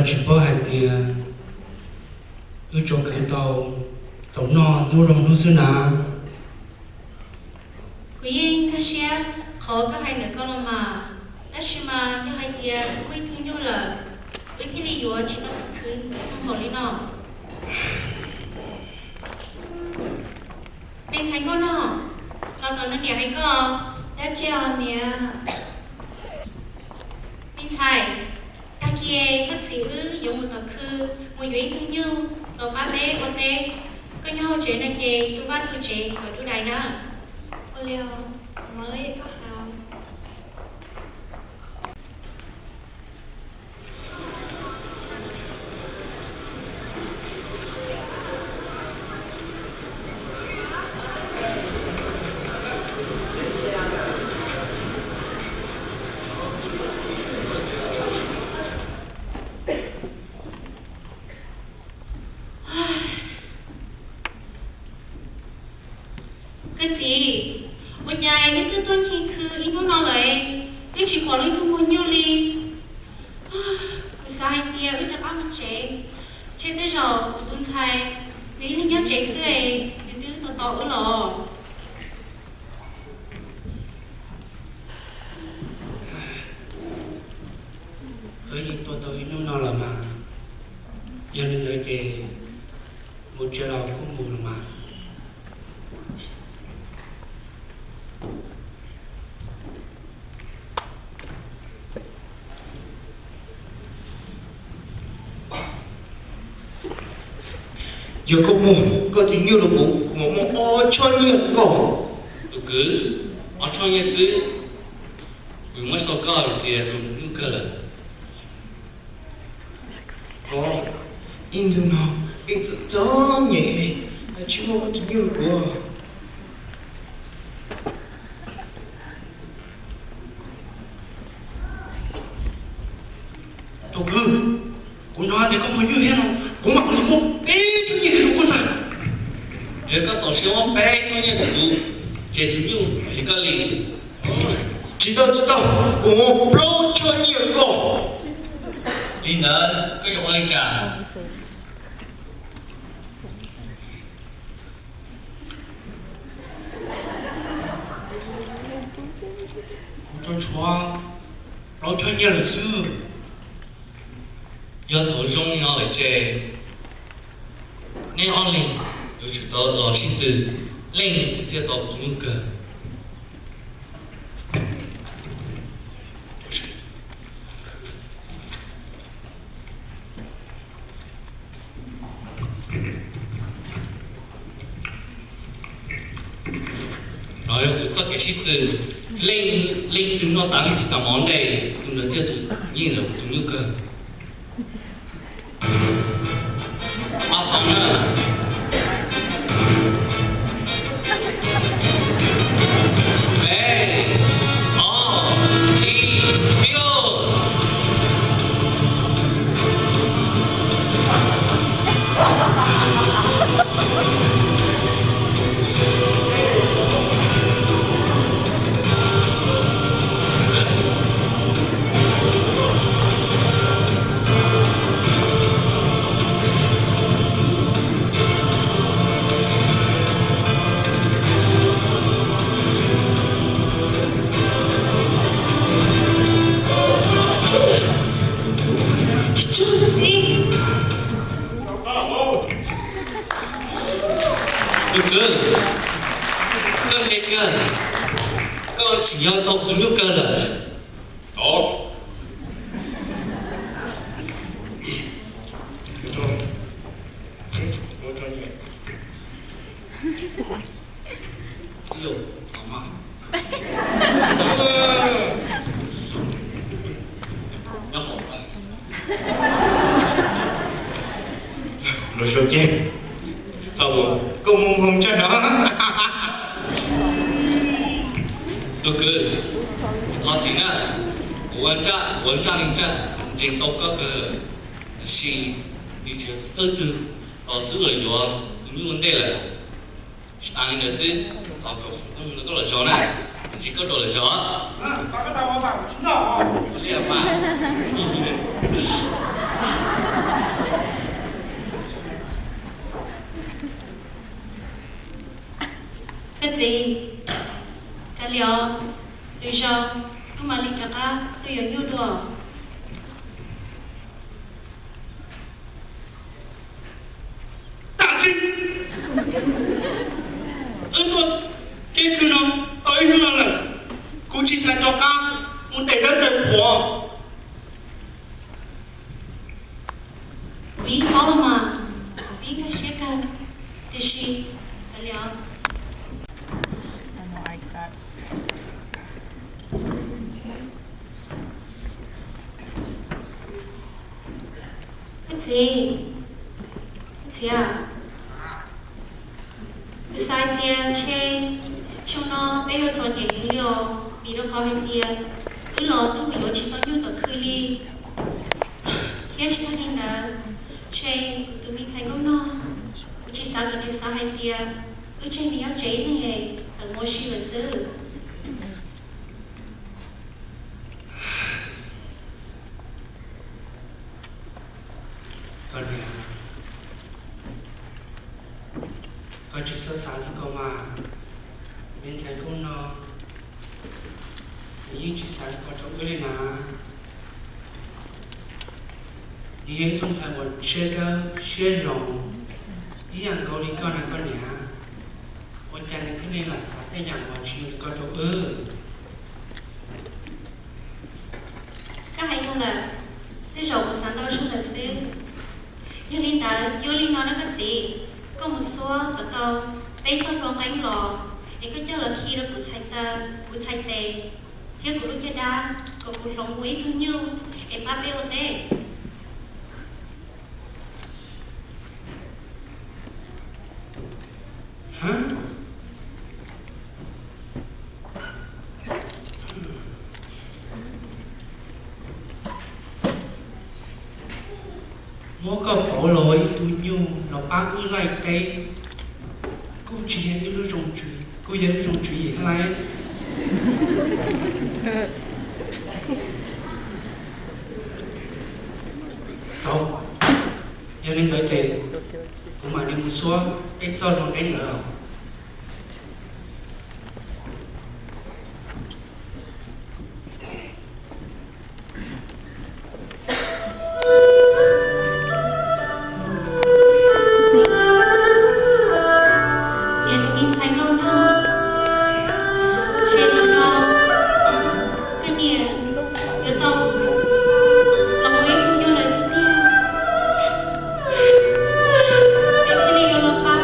tsis paub hais tias wb tso khwv tau, tau noj hnub rau hnub xwb na. Kuv yeej nkag siab qhov koj hais ntawm ko los mas, tab sis mas yog hais tias muaj ib tug nyuj lawm, wb thiaj li yuav tsis tau khwv npaum li no. Me ntxhais nkauj no, los tom no niam hais koj, dab tsi os niam? Me ntxhais, tag kis koj txiv wb yuav mus tom khw mus yuav ib tug nyuj los pab peb ua teb. Koj nyob hauv tsev no ces tu vaj tu tsev kom dub dais na. Ua li os, mov li koj hais. Koj txiv, ua cas nej twb tuaj nce khw ib hnub no lawm, twb tsis pom leej twg muag nyuj li. Kuv xav hais tias wb rov qab mus tsev, ntshe tej zaum kuv tus ntxhais nws ib leeg nyob tsev xwb, nws twb tos tos wb los. Wb yeej tuaj tau ib hnub no los mas, yog li ntawd ces mus tsev los kuj mus los mas. Yog koj muag koj tus nyuj rau kuv, kuv mam muab ob tsob nyiaj rau koj. Tus kwv, ob tsob nyiaj xwb, kuv muab tsis tau koj tias tus nyuj kawg lawm. Ov, ib ntus no wb txom txom nyem, tsis muaj koj tus nyuj rau kuv. Tus kwv, kuv hnov tias koj muag nyuj thiab no, kuv mam li muab peb tsob nyiaj rau koj ntag. Yog koj txaus siab muab peb tsob nyiaj rau kuv, ces tus nyuj yog koj li. Tsis tau, tsis tau, kuv muab plaub tsob nyiaj rau koj. Li ntawd koj yuav ua li cas? Kuv tsuas tshuav plaub tsob nyiaj lawm xwb. Yog thaum zoo li no lawm ces nej ob leeg yuav tsum tau los sib tw, leej twg thiaj tau tus nyuj kawg. No yog kuv txoj kev sib tw, leej, leej twg noj tas leej twg tau mov ntej, tus ntawd thiaj tus nyiaj ntawd tus nyuj kawg. Ob tau na. Peb, ob, ib, pib lauj. Tus kwv, koj ntse kawg, koj tseem yog tau tus nyuj kawg lawm. Los sau ces thaum koj mus nkoos tsaj no. Tus kwv, thov txim na, kuv ua ntsaj, kuv ua ntsaj li ntsaj ntseeg tau koj kawg, tab sis nws tsis yog thawj tug los xwb los yuav tus nyuj ua ntej lawm. Tsis tas li ntawd xwb, thov kom foom koob hmoov rau koj lwm zaus na, ntsis koj rau lwm zaus. Li mas. Koj txiv, kav liam, lwm zaus wb mam li rov qab tuaj yuav nyuj dua. Tam sim wb tuaj kiag khw no tau ib hnub no lawm, kuv tsis xav rov qab mus ntes dawb ntes qhuav. Kuv yeej paub los mas, kuv yeej nkag siab kawg, tiam sis kav liam. Koj txiv, koj txiv, kuv xav hais tias ntshe xyoo no peb yuav txom nyem heev li os, vim rau qhov hais tias wb los twb mus yuav tsis tau nyuj tom khw li. Thiab tsis tag li ntawd, ntshe kuv tus me ntxhais nkauj no, kuv tsis xav kom nws xav hais tias wb tseg nws nyob tsev ib leeg es tawm mus ua si lawm xwb. Koj niam, koj tsis txhob xav li ko mas. Me ntxhais nkauj no, nws yeej tsis xav li ko rau wb li na. Nws yog ib tug ntxhais uas siab dawb siab zoo ib yam nkaus li koj na koj niam. Ua cas nws thiaj li lam xav tej yam uas tsis zoo li ko rau wb? Koj hais yog lawm, tej zaum kuv xav ntau zog lawm xwb. Yog li ntawd ua li no na koj txiv, koj mus xuab kom tau peb txoj hlua nqeeb los, es koj coj los khi rau kuv txhais taw, kuv txhais tes, thiab kuv lub caj dab, kom kuv hloov mus ib tug nyuj es pab peb ua teb. Muab koj pauv los ua ib tug nyuj los pab wb laij teb, kuj tsis yog ib lub zoo tswv, kuj yog ib lub zoo tswv yim thiab lauj. Tau, yog li ntawd ces kuv mam li mus xuab peb txoj hlua nqeeb ntawd. Niam, tus me ntxhais nkauj no, ntshe zaum no koj niam yuav tau los ua ib tug nyuj lawm tiag tiag. Es thiaj li yuav los pab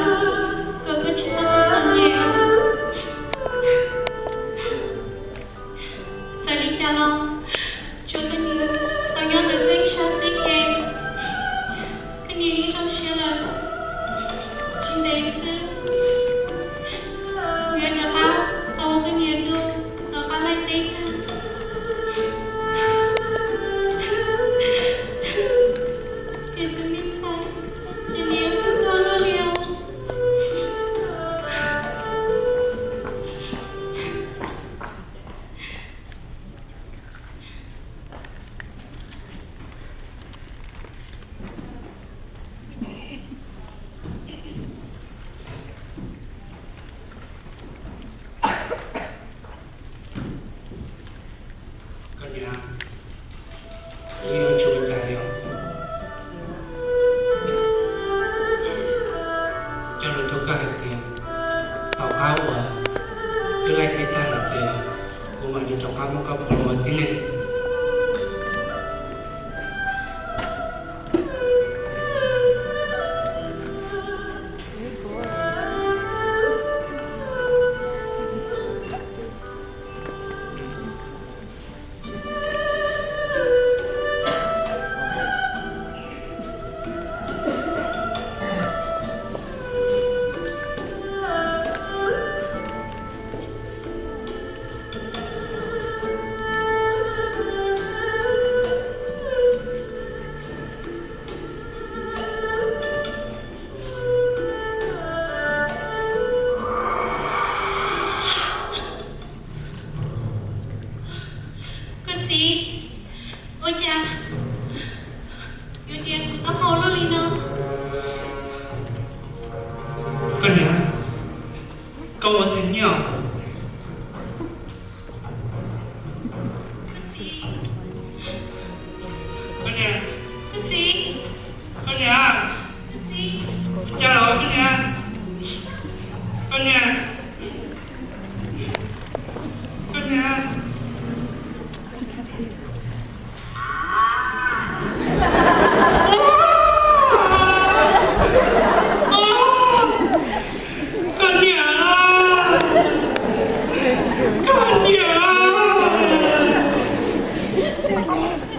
kom koj tsis txhob txom nyem. Txawm li cas los tsuav koj niam tau nyob ntawm koj ib sab xwb ces koj niam yeej zoo siab lawm. Tsis ntev xwb kuv yuav rov qab los ua koj niam tub, rov qab laij teb tag. Ces tus me ntxhais, ces nws yuav txog koj luaj li os. Koj niam, kuv yeej yuav tsum ua cas li os. Coj lus rau koj hais tias tom qab uas wb laij teb tag lawm ces kuv mam li rov qab muab koj pauv los ua tib neeg. Koj niam, koj niam, ua cas los koj niam, koj niam, koj niam. Koj niam, koj niam,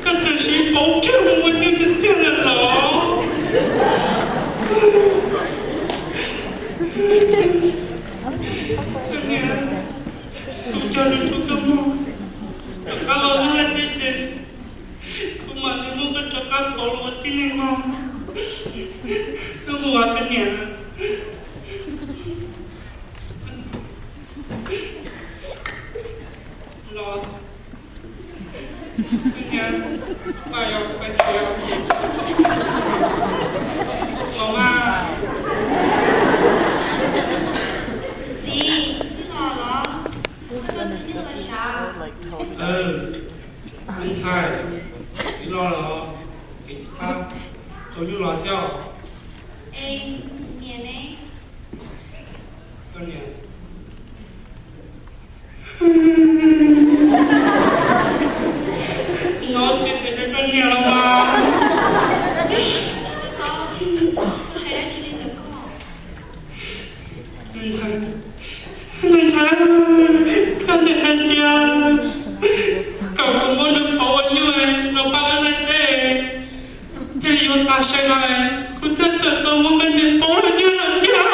koj twb sib pauv kiag mus ua nyuj tiag tiag lawm los? Koj niam, kuv coj nws tus koj muag rov qab los lub laj teb ces kuv mam li muab koj rov qab pauv los ua tib neeg mog. Koj mus, koj niam. Los, koj niam, pab yog koj tsis, los mas. Txiv, twb los los? Koj tuaj twj ywm los sav? Me ntxhais, txiv los los, txiv rov qab tau nyuj los thiab. Es niam ne? Koj niam, no tsis phem rau koj niam los mas. Me ntxhais, koj niam hais tias kom kuv muab nws pauv ua nyuj los pab lub laj teb, thiaj li yuav tas sai no, kuv thiaj txawm tau muab koj niam pauv ua nyuj lawm tiag.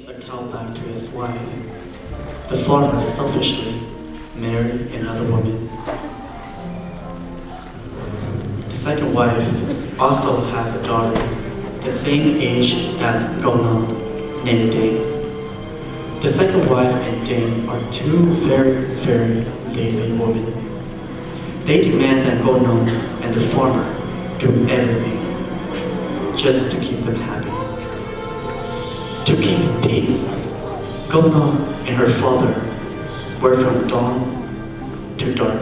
A cow back to his wife, the former selfishly married another woman. The second wife also has a daughter the same age as Nkauj Noog, named Dame. The second wife and Dame are two very, very lazy women. They demand that Nkauj Noog and the former do everything just to keep them happy. To keep peace, Nkauj Noog and her father work from dawn to dark.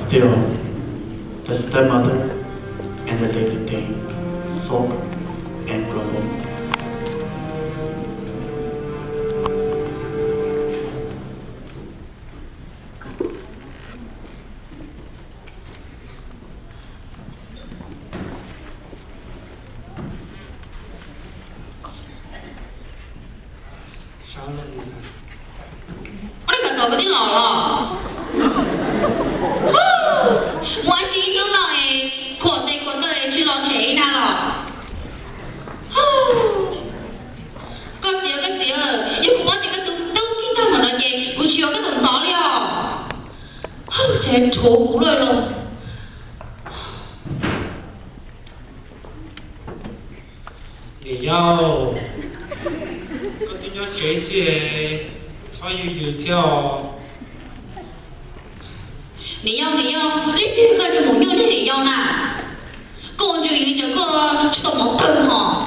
Still, the stepmother and the lazy Dame sulk and grumble. Ua li koj tau koj tij los los? Muaj ib hnub no es khuam tes khuam taw tsis los tsev li na los? Koj txiv, koj txiv, yog kuv paub tias koj txwv tub tib tag npaum no ces kuv tsis yuav koj tus ntxhais li os. Ces rhuav kuv lawm los. Niam yau, koj twb nyob tsev xwb, txhob yws yws thiab os. Niam yau, niam yau, ib pliag koj rov mus nyuj niam yau na. Koj ua ntsws yws ntawm koj tsis tau mov kawg hos.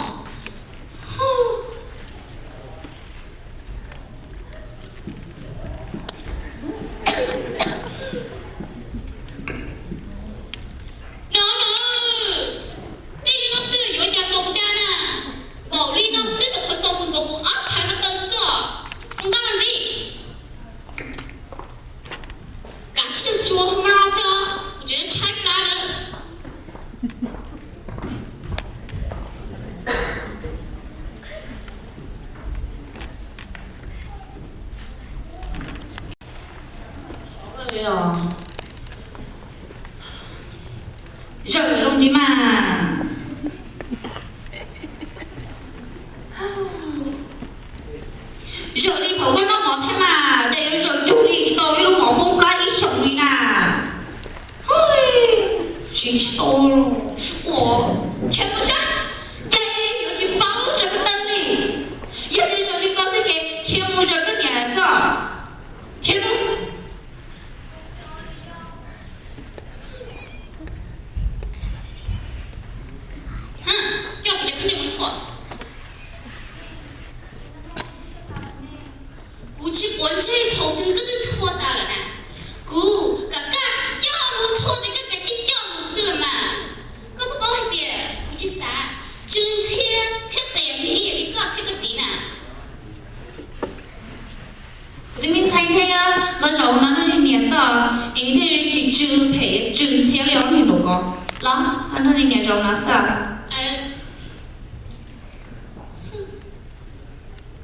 No no, nej li no xwb yuav cas txaus ntshai na. Npaum li no xwb los khaws tau mus ntxuav kuv ob phav ko taw xwb os. Mus nqa mus ntxiv. Kav tsij tsuag mloog thiab, kuv tseem tshaib plab lawm. Zawm zoo li mas. Zawm li thaum koj noj mov thiab mas, ces yuav zawm cuag li tsis tau ib lub mov poob plab ib xyoos li na. Tsis tau, ua, khiav mus saib, ces yuav tsis paub tsav ko taw li. Yog li tsaus li ko xwb ces khiav mus zawm koj niam xwb, khiav mus. Nws thiaj tsis tsw phem tsw ntxhiab li ob niag nraum ko los, nrog niag niam zaum no xwb.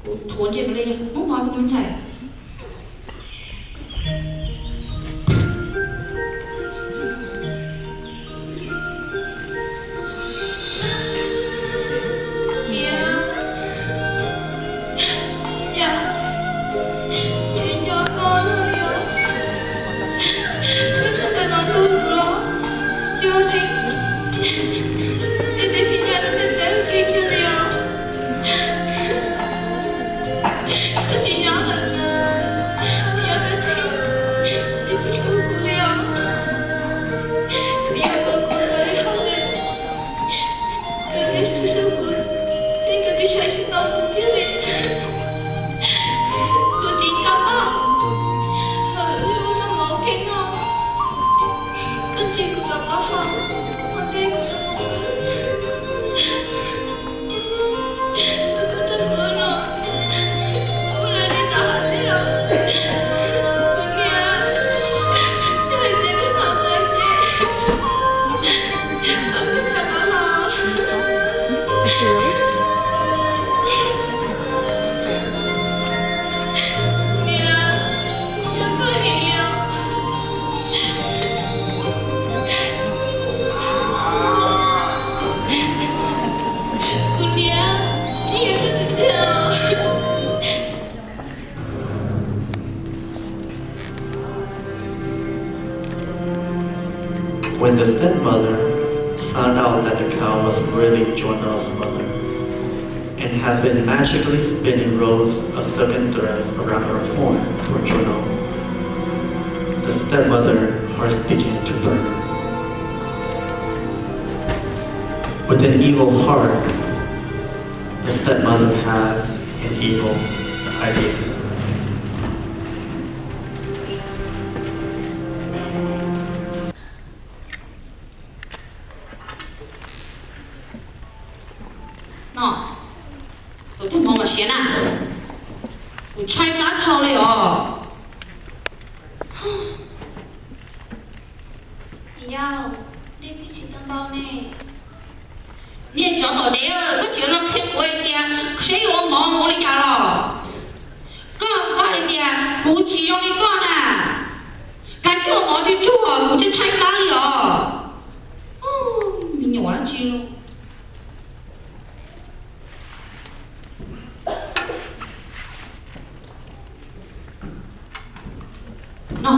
Kuv thuav ntsej muag li, muab mov kuv me ntxhais. When the stepmother found out that the cow was really Juno's mother and has been magically spinning rolls of silken threads around her horn for Juno, the stepmother heart began to burn. With an evil heart, the stepmother has an evil idea. No, tus twg mov mas siav na, kuv tshaib plab dhau li os. Niam yau, dej twb tsis tau npau ne. Niag tsov tom dev, koj tsis los qhia kuv hais tias seb yuav ua mov ua li cas los? Koj paub hais tias kuv tsis zoo li koj na. Kav tsij ua mov tsuag tsuag, kuv twb tshaib plab li os. Me nyuam dab tsi los. No,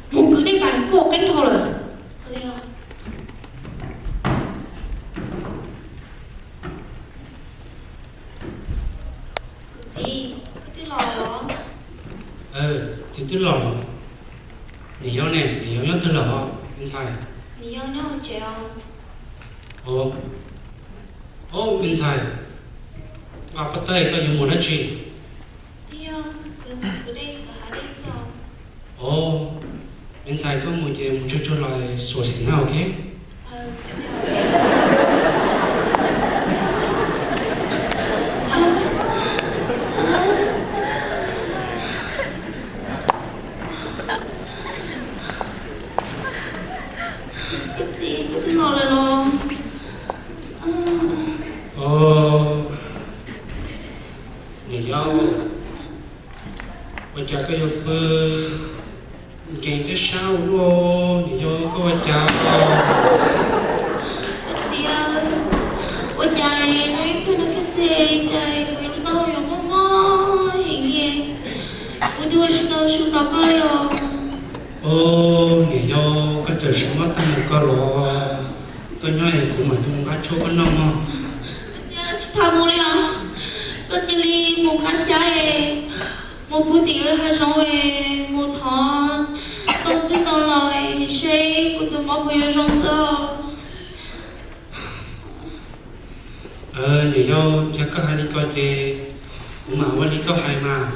mus kwv dej pais, kuj qeeb dhau lawm. Txiv, koj twb los los? Txiv twb los. Niam yau ne, niam yau nyob twg lawm os me ntxhais? Niam yau nyob hauv tsev os. Os, me ntxhais, nqa pob tawb, koj yuav mus dab tsi? Os, me ntxhais, koj mus ces mus tsuag tsuag los xuas xim na, ok? Koj txiv, koj twb los lawm los? Niam yau, ua cas koj yuav pw nkees thiab sab ua luaj, niam yau koj ua cas? Koj txiv, ua cas hnub ib pliag no koj txiv cas kuv yuav tau yuav mob mob heev li, kuv twb ua tsis tau su tau koj li os. Niam yau, koj txawm siab mob tag mus koj los, koj nyob es kuv mam li mus nqa tshuaj koj noj mog. Tsis tham mus li os, koj cia li mus nqa xyab es mus puag tim hav zoov es mus thov tau txij tau laus es seb kuv tus mob puas yuav zoo xwb. Niam yau, yog koj hais li ko ces kuv mam ua li koj hais mas.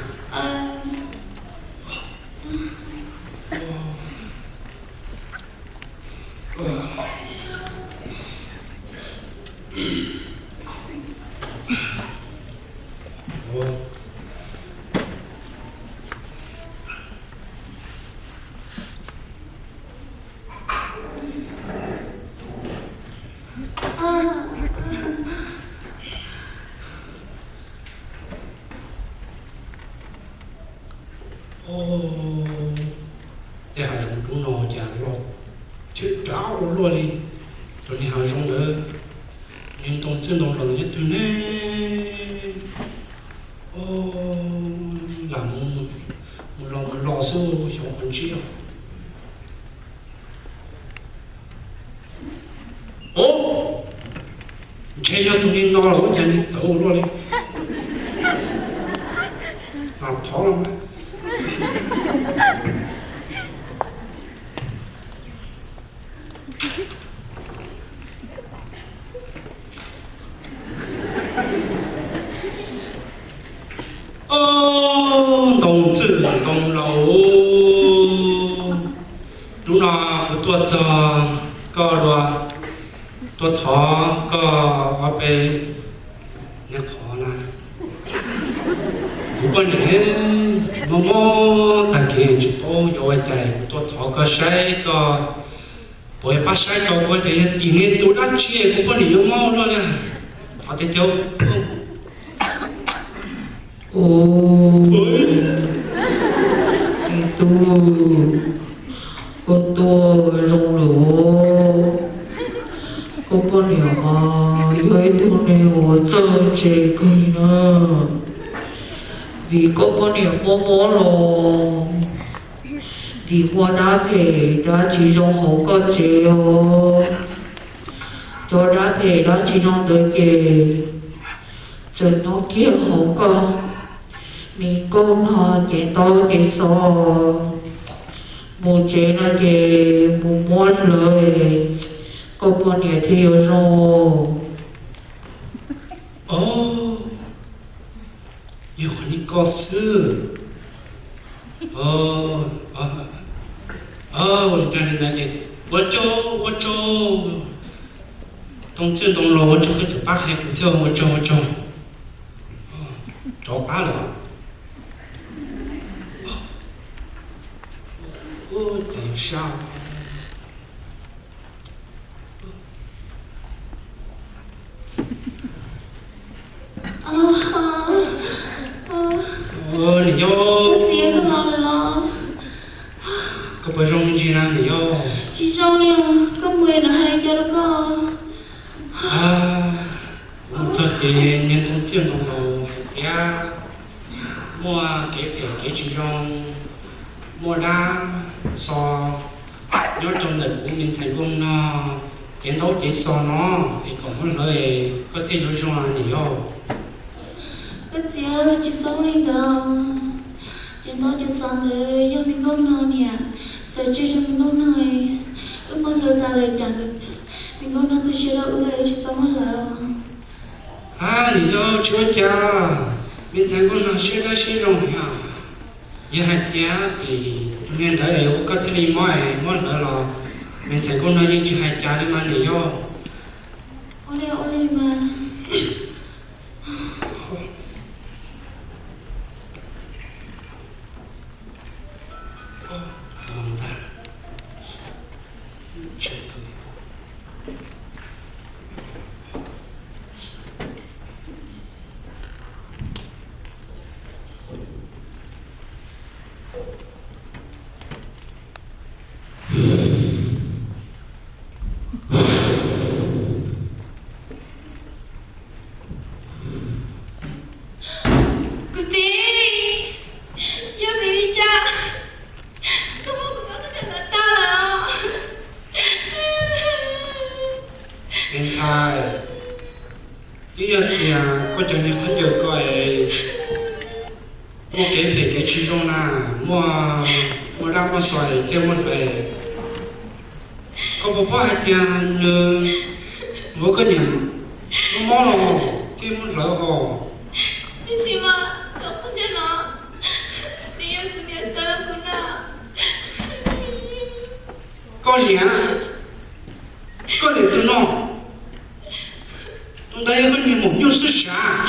Rov ua luaj li, rau niag hav zoov ntawd, niag ntoo txwj ntoo laus nyob twg ne? Lam mus los mus los xwb, xyov puas ntsib os. Ub, ntshe yog tus niag no los ua cas nws txawv ua luaj li. Mas thov los mas. Ub, ntoo txwj ntoo laus, hnub no kuv tuaj txog koj dua, tuaj thov koj ob peb niag qhov na. Kuv poj niam mob mob tag kev tsis paub yuav ua cas, kuv tuaj thov koj saib koj puas pab saib tau kuv tias yog tim niag tus dab tsi kuv poj niam yuav mob luaj li. Thov tiag tiag. Ub, me tub, koj tuaj zoo lawm. Koj poj niam mas yog ib tug neeg uas txawj ntse kawg na, vim koj poj niam mob mob los vim muaj dab phem dab tsis zoo hauv koj tsev os. Cov dab phem dab tsis zoo ntawd ces txawm nyob kiag hauv koj me nkauj no cev ntaub cev xov mus tsev no ces mus muab hlawv, koj poj niam thiaj yuav zoo. Yog qhov niag koj xwb. Ua cas li ntawd ces ua tsaug ua tsaug, ntoo txwj ntoo laus ua tsaug koj tseem pab qhia kuv thiab, ua tsaug ua tsaug. Rov qab lawm. Ua cas yuav sab. Niam yau, koj puas zoo me ntsis na niam yau? Tsis zoo li, koj mus lawm hais li cas rau koj? Kuv mus txog ces niag ntoo txwj ntoo laus hais tias muaj kev phem kev tsis zoo, muaj dab xo nyob rau ntawm kuv me ntxhais nkauj no cev ntaub cev xov no, es kom muab hlawv koj thiaj yuav zoo niam yau. Koj txiv, tsis txhob li ntawd. Cev ntaub cev xov ntawd yog me nkauj no niam xav tseg rau me nkauj no, wb muab hlawv tas lawm cas me nkauj no tu siab rau wb, wb tsis txhob muab hlawv. Niam yau tsis ua cas, me ntxhais nkauj no siab dawb siab zoo heev. Yog hais tias vim tus niag ntawd es ua koj thiaj li mob es muab hlawv los me ntxhais nkauj no yeej tsis hais cas li mas niam yau. Ua li, ua li mas. Kuv txiv, yog vim li cas koj muab kuv nkauj ntxawm hlawv tag lawm? Me ntxhais, twb yog tias koj cov niag khaub ncaws ko es muaj kev phem kev tsis zoo na, muaj, muaj dab muaj xo thiaj muab hlawv. Koj puas paub hais tias nws muab koj niam mob mob los thiaj muab hlawv os? Tiam sis mas cov khaub ncaws no nws yog kuv niam hlawv rau kuv na. Koj niam, koj niam tus no, tus ntawd yog koj niam maum nyuj xwb sav.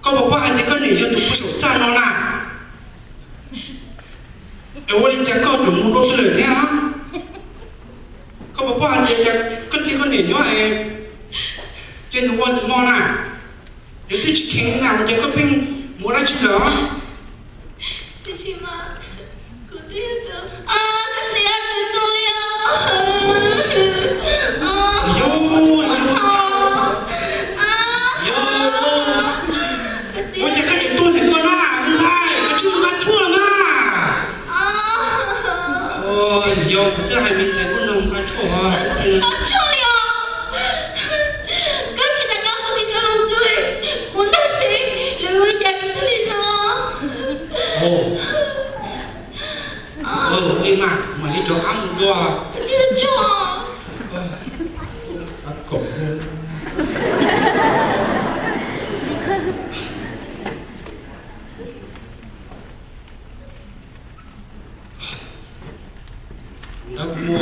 Koj puas paub hais tias koj niam yog tus pov saum txaj no na? Es ua li cas koj tseem mus dua xwb lawm thiab? Koj puas paub hais tias koj txiv koj niam nyob es cia nws ua tsis mob na, nws twb tsis kheev na, ua cas koj pheej mus dab tsi lawm? Tiam sis mas kuv twb yog tus, koj txiv, kuv tuag li os. Hais me ntxhais kuj nug qab tshuaj. Qab tshuaj li os. Koj tsis tas koj kuv tsis tshua los xwb, kuv nrog Siv lawv ua li cas kuv thiaj li los. Ua li mas mam li rov qab mus dua. Tsis tshua. Qab kaum. Ntawd kuv mus.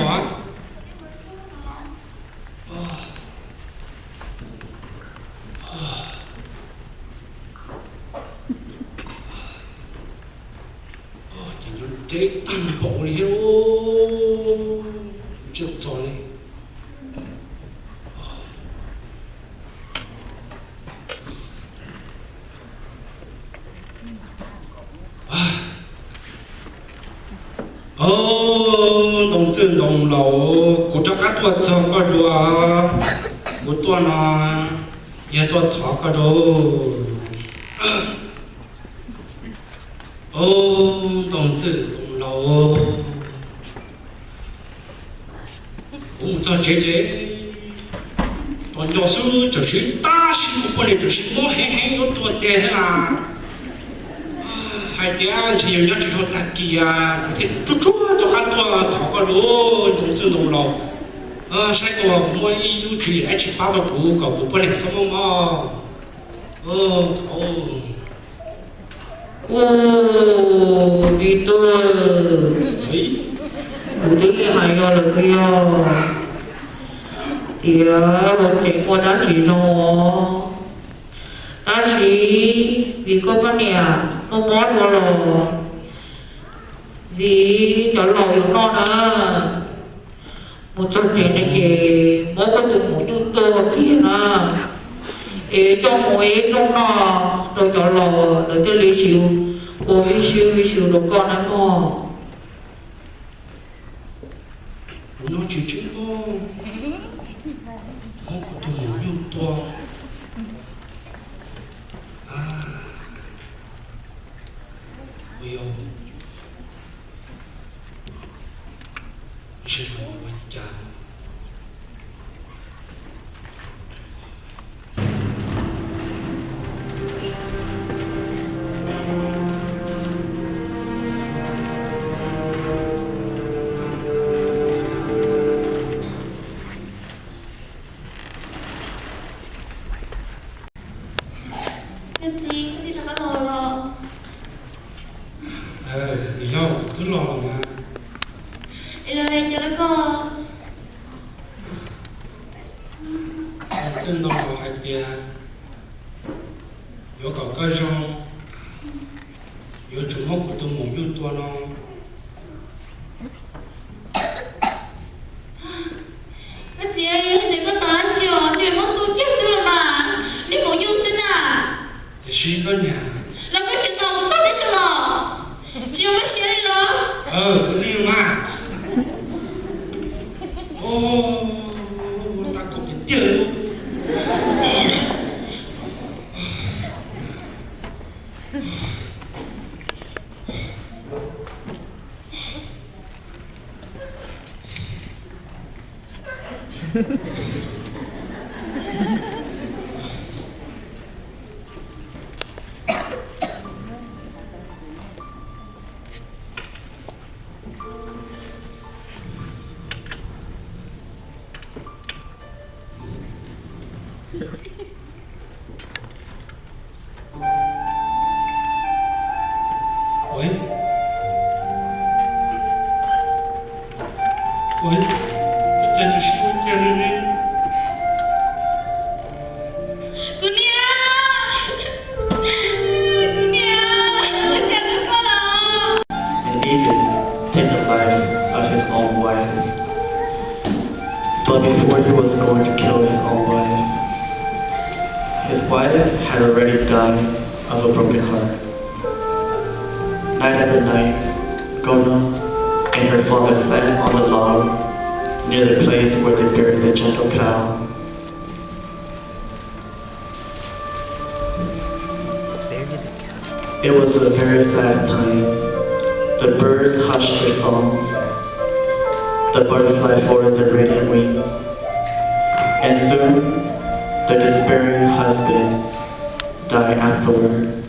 Ces nyob ntev tag npaum li thiab, ntsiag txog li. Au, ntoo txwj ntoo laus, kuv rov qab tuaj txog koj dua. Kuv tuaj no yog tuaj thov koj dua. Au, ntoo txwj ntoo laus, kuv mus txog tsev ces tos nco xwb, tam sim tab sis kuv poj niam tam sim mob heev heev yuav tuag tiag thiab na. Hais tias ntshe yog nyob tsis dhau tag kis kuv thiaj tsuag tsuag rov qab tuaj thov koj dua, ntoo txwj ntoo laus. Saib tua kuv muaj ib lub tswv yim dab tsi pab tau kuv kom kuv poj niam txhob mob mob. Thov. Ua, me tub, kuv twb hais yog lawm tiag tias luag tseem muaj dab tsi zoo, tab sis vim koj poj niam mob mob dua los vim cov laus yuav noj na. Mus txog tsev no ces muab koj tus maum nyuj tua kiag na, es coj mus ib rooj noj rau cov laus, lawv thiaj li ua ib siab ib siab rau koj na mog. Kuv noj tsis tsheej mog, muab kuv tus maum nyuj tua. Yog txiv, koj twb rov qab los los? Nws yog twb los los mas. Es los li cas rau koj? Txwj ntoo hais tias yuav kom koj zoo, yuav tsum muab kuv tus maum nyuj tua no. Koj txiv, yog li ntawd koj tos dab tsi os, cia li muab tua kiag xwb los mas, li maum nyuj xwb na. Tiam sis koj niam, los koj tsis tos kuv txog teb chaws los, tsis zoo koj siab li los? Kuv tij mas. Ua tau kaum tiag tiag li. Ua, ua cas tsis sib ua cas li ne? Kuv niam, kuv niam, ua cas rau koj los? An Egypt take the life of his own wife. But before he was going to kill his own wife, his wife had already died of a broken heart. Night after night, Gona and her father sat on the log near the place where they buried the gentle cow. It was a very sad time. The birds hushed their songs. The butterfly folded their radiant wings, and soon the despairing husband died afterward,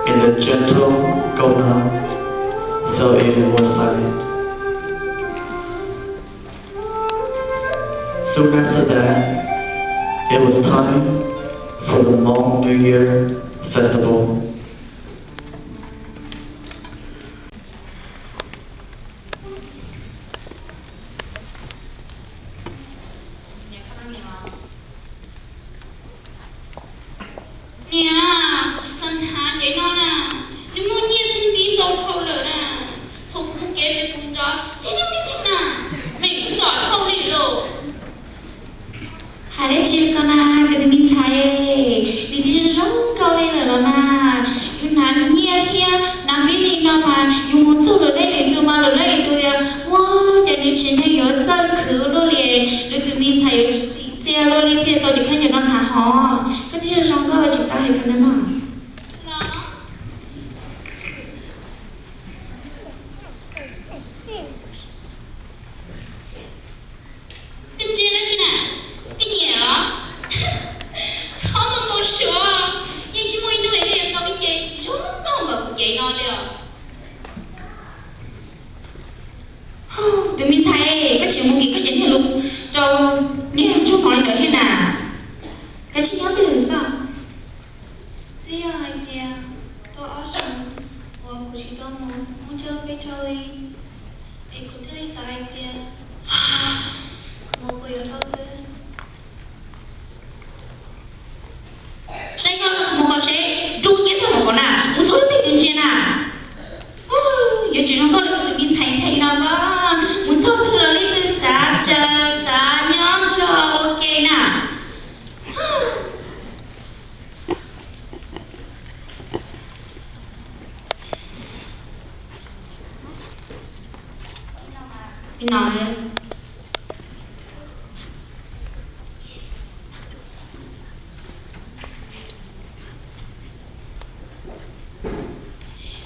and the gentle Gona fell even more silent. Soon after that, it was time for the Hmong New Year festival. Niam, xav hnav ces no na, nws muaj nyiaj thiab npib ntau dhau lawm na. Thaum kuv mus kev ntawd kuv nrov thiab nyob nib thiab na, nws kuj txom dhau li lawm. Hais dab tsi ko na, kuv tus me ntxhais, nws twb zoo zoo nkauj li lawm los mas. Yus hnav nyiaj thiab hnav npib li no mas yus mus txog lwm leej lwm tus mas lwm leej lwm tus tias, ua cas nws tsev neeg yuav txawj khwv luaj li, nws tus me ntxhais yuav txim txiaj luaj li thiaj tau cov khaub ncaws no hnav hov. Koj twb zoo zoo nkauj tsis txaj li ko na mog. Koj ntsia dab tsi na? Koj nyiam los? Txhob muaj npau suav, yeej tsis muaj ib hnub es koj yuav tau ib ce zoo nkauj npaum kuv cev no li os. Tus me ntxhais, koj tseem mus nkim koj cov niag lus rau niag ntsuag hmov li ntawd thiab na. Koj tsis nyob twg xwb? Twb yog hais tias tau ob xyoos uas kuv tsis tau mus muab coj peb tso li, es kuv thiaj li xav hais tias kuv mus puas yuav tau xwb. Saib koj mus kom seb, rub nyiaj tag mus kom na, mus txog lub twg tus ntsia na. Yuav tsis zoo nkauj li kuv tus me ntxhais ntxhais no mas, mus txog twg los leej twg xav raws xav nyob nrog ua ke na.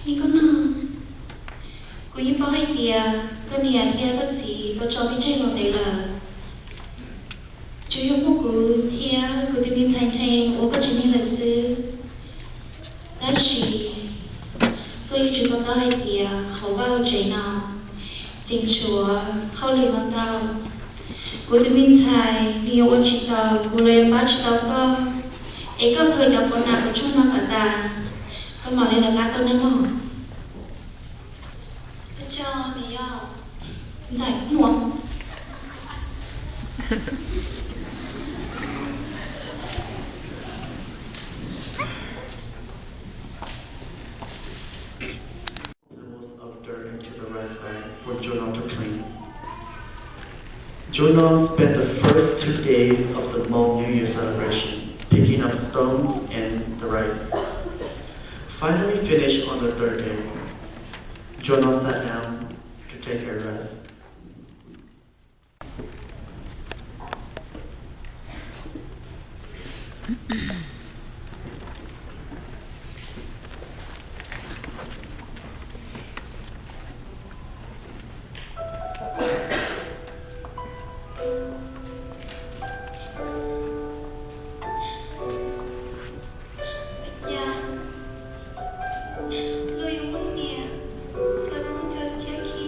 Me koj no, kuv yeej paub hais tias koj niam thiab koj txiv tau tso peb tseg los ntev lawm. Tsuas yog muaj kuv thiab kuv tus me ntxhais ntxhais uas koj tsev neeg lawm xwb. Tab sis koj yeej tsum to taub hais tias hauv vaj hauv tsev no tseem tshuav hauj lwm ntau ntau. Kuv tus me ntxhais nws yuav ua tsis tau, kuv los yuav pab tsis tau koj. Es koj khaws cov qos nas qos tshoob no kom tas, koj mam li lawv qab tuaj nawb mog. Ntxhais muaj Animals of dirt into the rice bag for Jonah to clean. Jonah spent the first two days of the Hmong New Year celebration, picking up stones and the rice. Finally finished on the third day, Jonah sat down to take a rest. Luag yuav muaj niam, luag muaj cov thiab khi.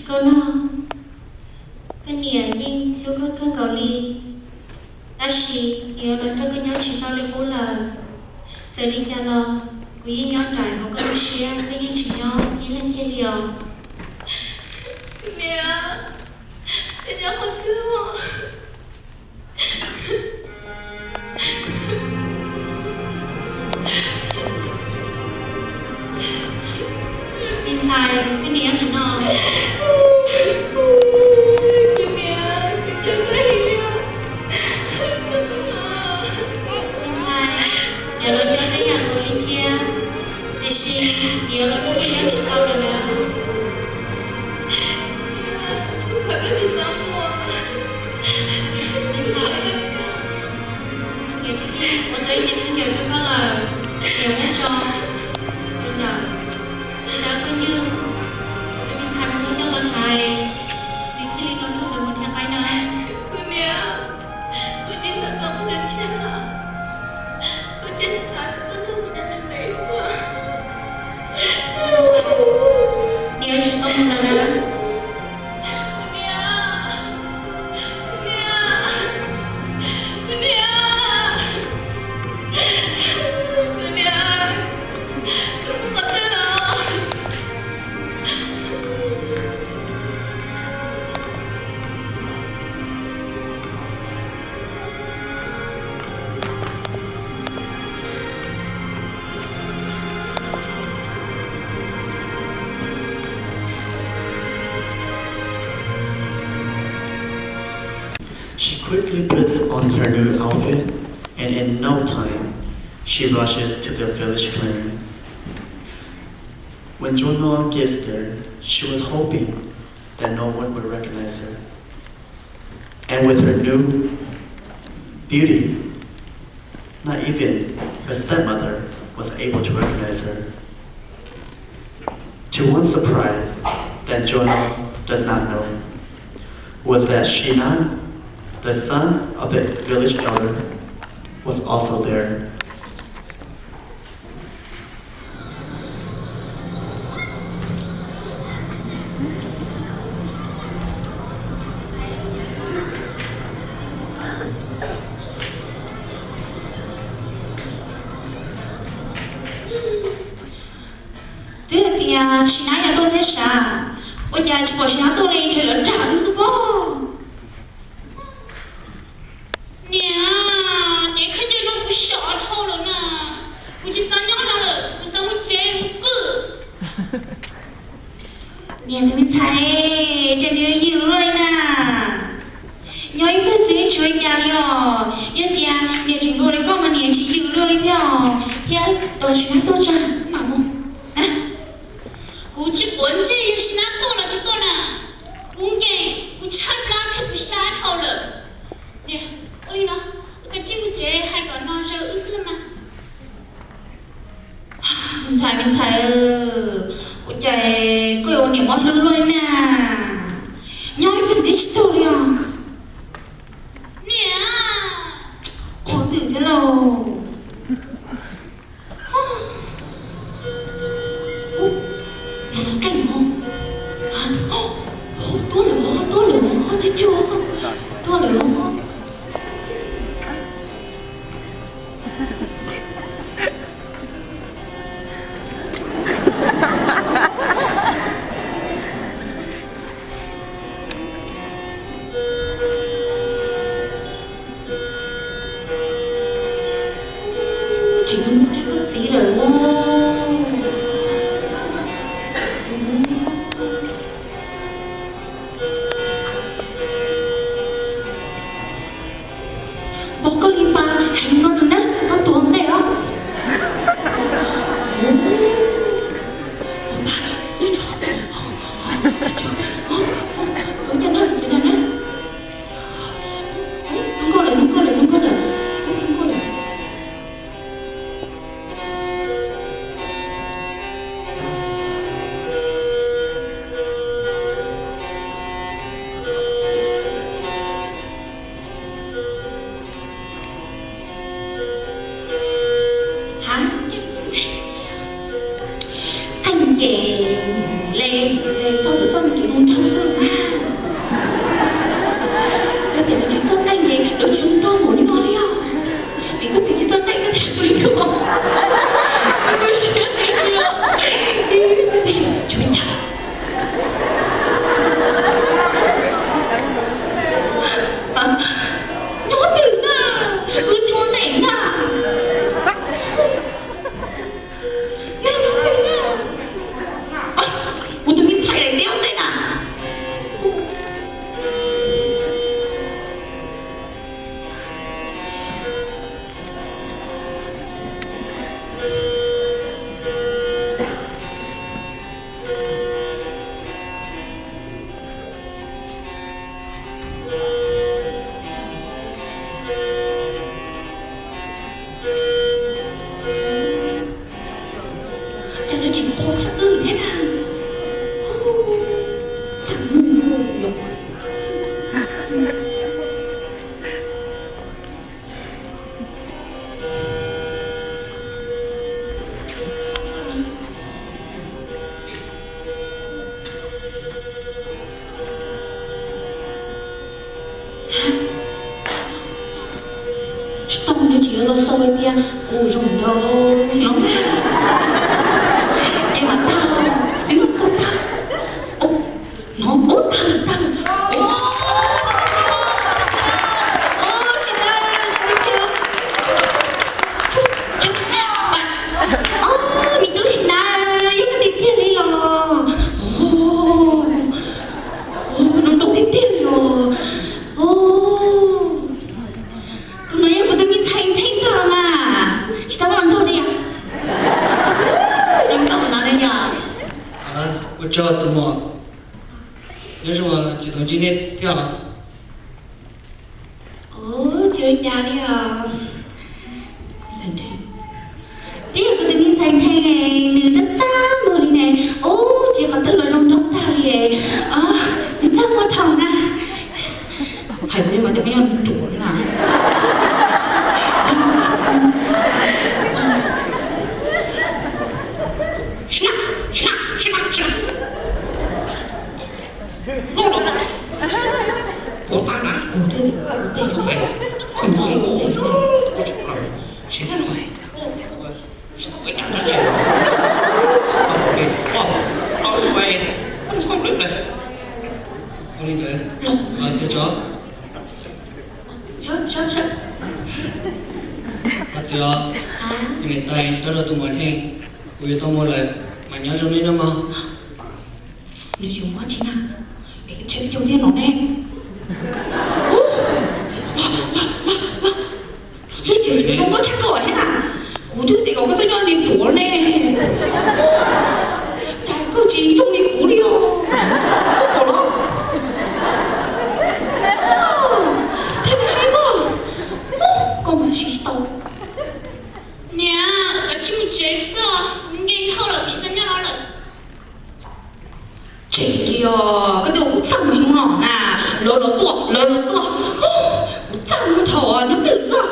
Koj nug, koj niam yeej hlub koj kawg nkaus li, tab sis nws yuav los nrog koj nyob tsis tau li qub lawm. Txawm li cas los kuv yeej nyob nraim hauv koj lub siab, koj yeej tsis nyob ib leeg kiag li os. Niam, koj nyob qhov twg? Me ntxhais, koj niam nyob ntawm no. Me ntxhais, niam los nco koj ib yam nkaus li thiab, tiam sis niam los nrog koj nyob tsis tau lawm na. Niam twb ua tau ib ce khaub ncaws rau koj lawm, niam muab tso rau ntawm koj dab phooj ywg, tus me ntxhais muab coj los hlais, nws thiaj li tau nrog lawv mus dhia qaib na. Kuv niam, kuv tsis xav txog mus nrhiav ntshe lawm, kuv tsis xav txog tus me nyuam ntawd. Niam yuav tsum tau mus lawm na. She quickly puts on her new outfit, and in no time, she rushes to the village clearing. When Jonah gets there, she was hoping that no one would recognize her. And with her new beauty, not even her stepmother was able to recognize her. To one surprise that Jonah does not know was that Shinan, the son of the village elder, was also there. Twb hais tias Shinan yuav tuaj thiab sav, ua cas tsis pom Shinan tuaj li, ntshe lawv dag wb xwb pob. Niam, niam, khaub ncaws no kuv xyov dhau lawm na, kuv tsis xav nyob no lawm, kuv xav mus tsev mus pw. Niam, tus me ntxhais, cas nws yuav yws luaj li na? Nyob ib pliag xwb tsis ua cas li os. Yog tias niam tseem hluas li koj mas niam tsis yws luaj li thiab os, thiab tos Shinan tuaj tso mam mus. Kuv tsis quav ntsej yog Shinan tuaj los tsis tuaj na. Kuv nkees, kuv tshaib plab thiab kuv xav dhau lawm. Niam, ua li no, wb kav tsij mus tsev, hais kom no zaws wb xwb los mas. Me ntxhais, me ntxhais, ua cas koj yuav ua niam mob hlwb luaj li na? Nyob ib pliag ntxiv tsis tuaj li os. Niam, qhuav twm thiab lauj. Tuaj lawm, tuaj lawm, tuaj lawm. Tsis muaj koj txiv lawm. Npog koj li pas, heev no nws na, koj tuav ntej os. Tuav ntej na, tuav ntej na. Hnub nkauj lawm, hnub nkauj lawm, hnub nkauj lawm, hnub nkauj lawm. Hab, thaij ces le txoj lwm txoj me kev Tsis tau, nws tsis yuav los xaus hais tias kuv zoo nraug los mas. Es mas tag, twb los tau tag. No, ub, tag, tag. Ub, me tub Sim Nab, yog koj tiag tiag li los? Ub, zoo nraug tiag tiag li os. Ub, tus no yog kuv tus me ntxhais ntxhee ntag los mas, tsis tau los nrog li os. Zoo nkauj no ne yog. Ua tsaug tus muam, nyob zoo, tsis tau ntsib nej thiab os. Ub, tsis ua cas li os. Twb yog kuv tus me ntxhais ntxhee, nws txaj txaj muag li ne. Ub, tsis qhov twg los zoo nraug tag li. Nws txaj muag dhau na. Hais kuv li mas tej koj nyob nws ruam na. Ua li ntawd, txiv, tus niam tais nrog rau tus muam Theej, kuv yuav tau mus lawm, mas nyob zoo nej nawb mog. Nws yuav muab tsis na, es tshem caug thiab no ne. Ub, tsis zoo nkauj tshaj koj thiab na. Kuv twb tias kom koj txhob nyob li ruam ne. Cas koj tsis zoo li kuv li os. Koj pom los? Thiaj li hais koj. Koj mas siv tsis tau. Niam, kav tsij mus tsev xwb, kuv nkees dhau lawm, tsis xav nyob no lawm. Tseem tiag, koj twb ua kuv txaj muag heev no na. Lawv los tuaj, lawv los tuaj, kuv txaj muag dhau nyob twj ywm xwb.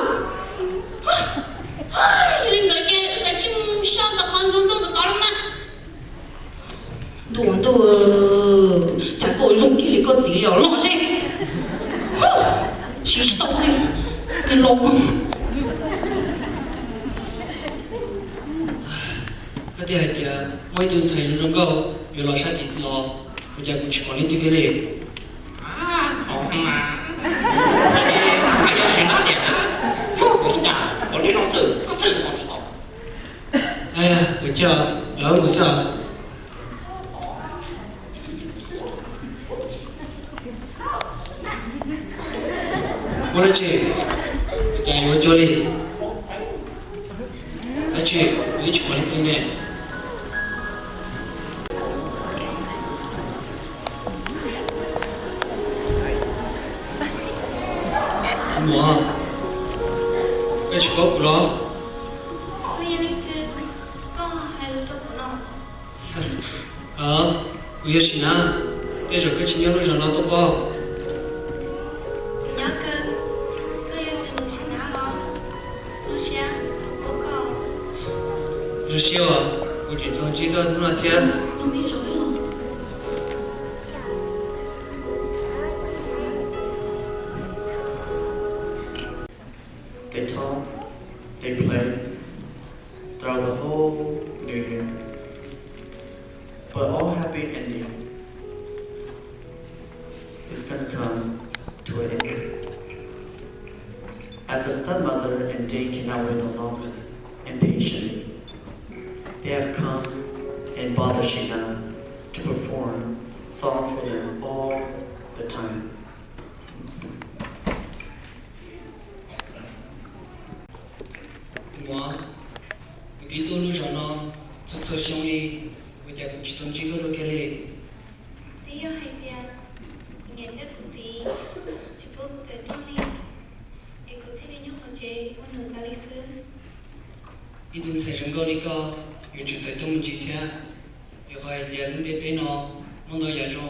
Yog li ntawd ces wb kav tsij mus so ntawm qhov ntxoov ntxoo ntawm tod los mas. Ntuj ntuj, cas koj zoo kiag li koj txiv li os, los seb. Siv tsis tau li, los. Koj thiaj hais tias muaj ib tug ntxhais zoo zoo nkauj yuav los sab tid los, ua cas kuv tsis pom leej twg kiag li? Qhov mas, yog tsis nab tias, yog kuv cas ua li no xwb, koj txhawj ua tsis tau. Kuv cia lawv mus xwb. Ua dab tsi? Cas yuav cuag li? Dab tsi? Kuv twb tsis pom leej twg ne. Muam, koj tsis paub kuv los? Kuv yog Sim Nab, tej zaum koj tsis nyob lub zos no tuaj paub. Zoo siab os, kuv tseem tau ntsib koj hnub no thiab. They talk, they play throughout the whole New Year. But all happy ending is gonna come to an end. As a stepmother and Dane cannot wait no longer, impatiently, they have come and bothered Shina to perform songs for them all the time. Tus muam, kuv twb tuaj lub zos no txhua txhua xyoo li, ua cas kuv tsis tau ntsib koj dua kiag li? Twb yog hais tias kuv niam thiab kuv txiv tsis pub kuv tawm rooj li, es kuv thiaj li nyob hauv tsev ua num tas li xwb. Ib tug ntxhais zoo nkauj li koj yuav tsum tawm rooj me ntsis thiab, vim qhov hais tias lub ntiaj teb no muaj ntau yam zoo,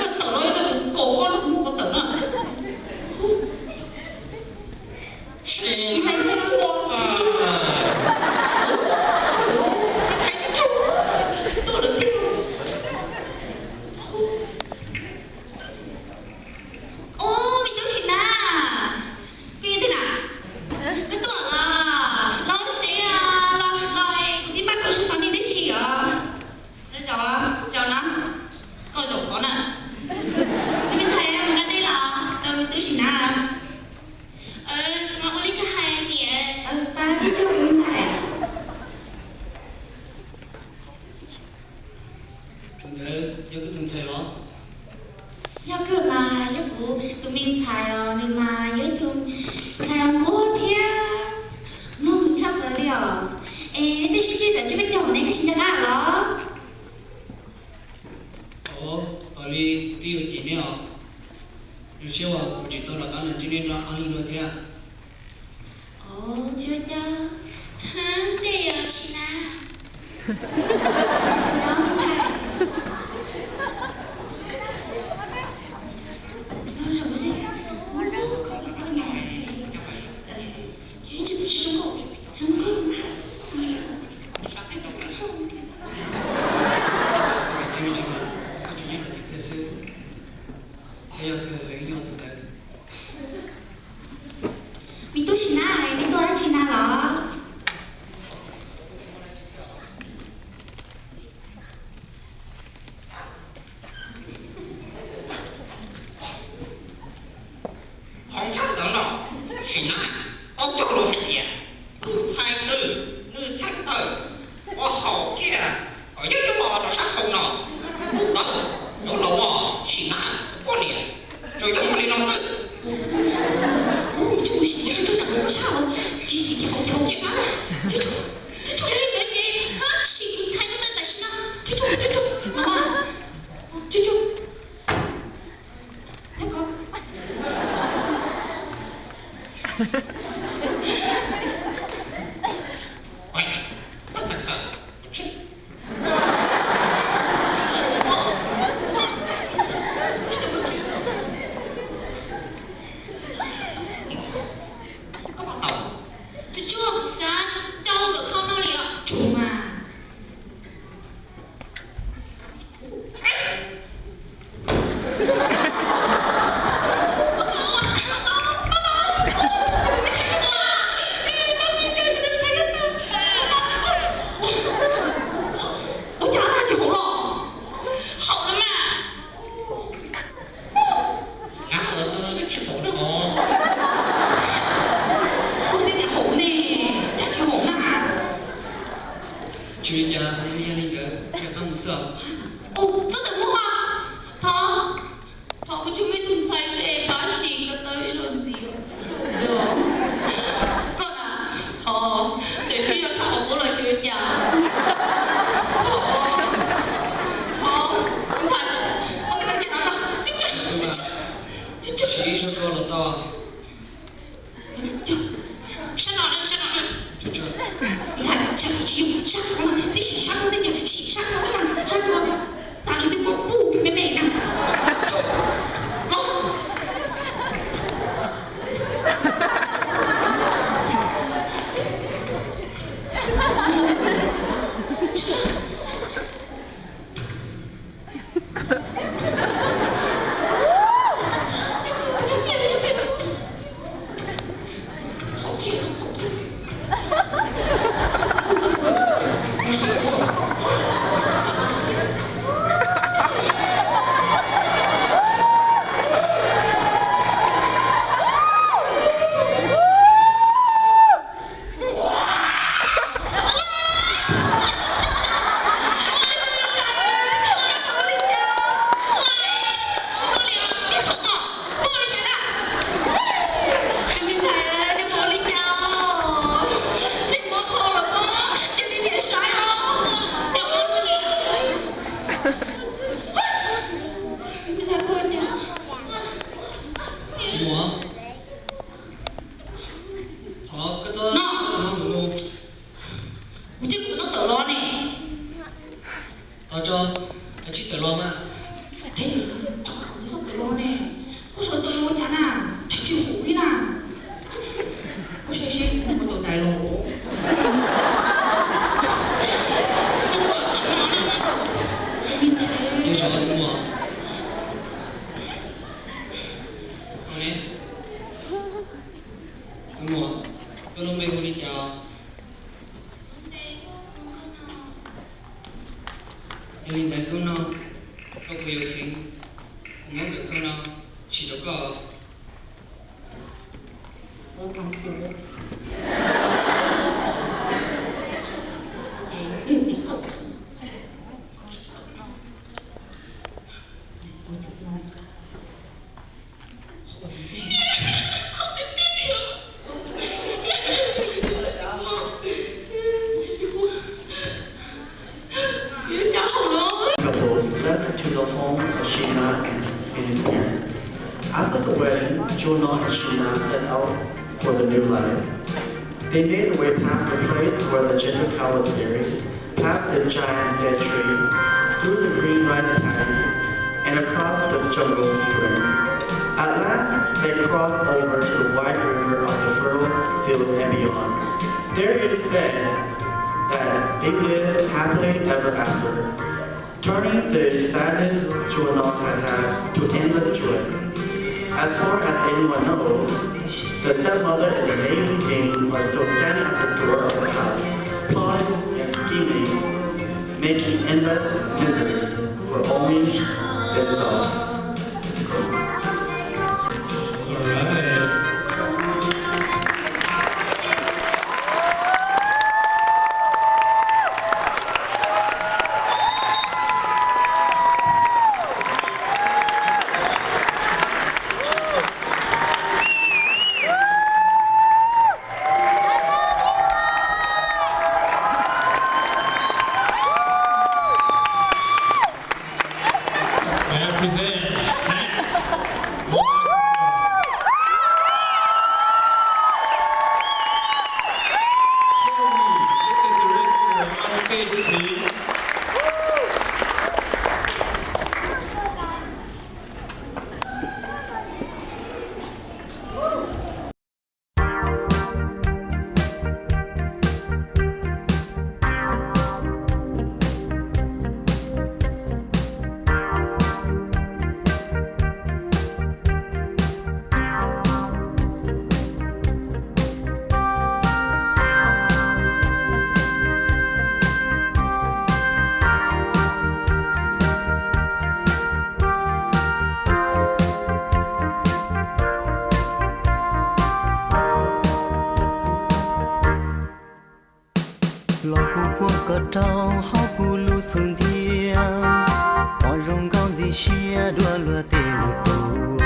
koj tawm los, kuv kaus koj, kuv muab koj tawm na. Tsis muaj. Tuaj lawm tiag. Ub, me tub Sim Nab, koj yog twg na? Koj tuaj los, los tsev los, los kuv twb npaj koj sub tod nej tib si os. Zaum, zaum no koj zaum tod na. Tus me ntxhais mus nqa dej los, tus me tub Sim Nab. Kuv mam ua li koj hais niam. Pab tib cuag tus me ntxhais. Tus ntawd yog koj tus ntxhais los? Yog kawg mas, yog kuv tus me ntxhais os, nws mas yog ib tug ntxhais uas nquag thiab mloog lus tshaj plaws li os. Es nej twb sib ntsib tawm tsis peb caug neb twb sib nco qab los? Ov, tos li kuv twb yuav cem neb os. Zoo siab uas kuv tseem tau rov qab los ntsib neb ob leeg dua thiab. Ov, tsis ua cas. Tej yog Sim Nab. Cov me ntxhais, me tub Sim Nab, nej tuaj dab tsi na los? Hov tshaj tawv los, Sim Nab tau cog lus hais tias tus ntxhais twg nws txhais tawm ua haum kiag kom yog coj los rau sab khau no, tus ntawd yuav los ua Sim Nab tus poj niam. Tsuas yog muaj li no xwb. Koj puas tau? Tsuag tsuag, kuv xav rau ntawm khau no li os. Tsuag mas. Ua cas tsis haum los? Haum lawm mas. Koj twb tias haum ne, cas tsis haum na? Tsis li cas, yog li ntawd rov qab mus xwb. Ua, txhob tawm muab ho. Thov, thov kuv tsuas muaj ib tug ntxhais xwb es pab sim ko taw ib zaug ntxiv. Koj na, thov, tiam sis yog tshaj qhov qub los tsis ua cas. Thov, thov, ntxhais, ua koj tau caj no no. Tsis ib zaug koj los tau. Sab no na, sab no na. Ntxhais, sab no tsis yog, sab no na, twb sim sab no, twb sim sab no, sab no. Tas lawm twb muab pub me me na. Los. Ua, thov koj txhob no mus. Kuv twb kuv tau tawm los ne. Tau tso, koj tsis tawm los mas. Tso, kuv txhob tawm los ne. Koj sawv tawm ua cas na? Tsis tsis haum li na. Koj saib seb kuv muaj tau dais los. Tus muam, tus muam, koj lub npe hu li cas? Yog li ntawd hnub no koj puas yuav kheev muab ntawm khau no sim rau koj? Couples left to the home of Shina and his parents. After the wedding, Juno and Shina set out for the new life. They made their way past the place where the gentle cow was buried, past the giant dead tree, through the green rice paddy, and across the jungle fields. At last, they crossed over to the wide river of the fertile fields and beyond. There it is said that they lived happily ever after. Turning the sadness Juno had had to endless joy. As far as anyone knows, the stepmother and the lazy king are still standing at the door of the house, plotting and scheming, making endless misery for only themselves. All right. Kuv muab koj rau hauv kuv lub xub ntiag, pom zoo nkauj ntxim siab dua luag tej lus tu.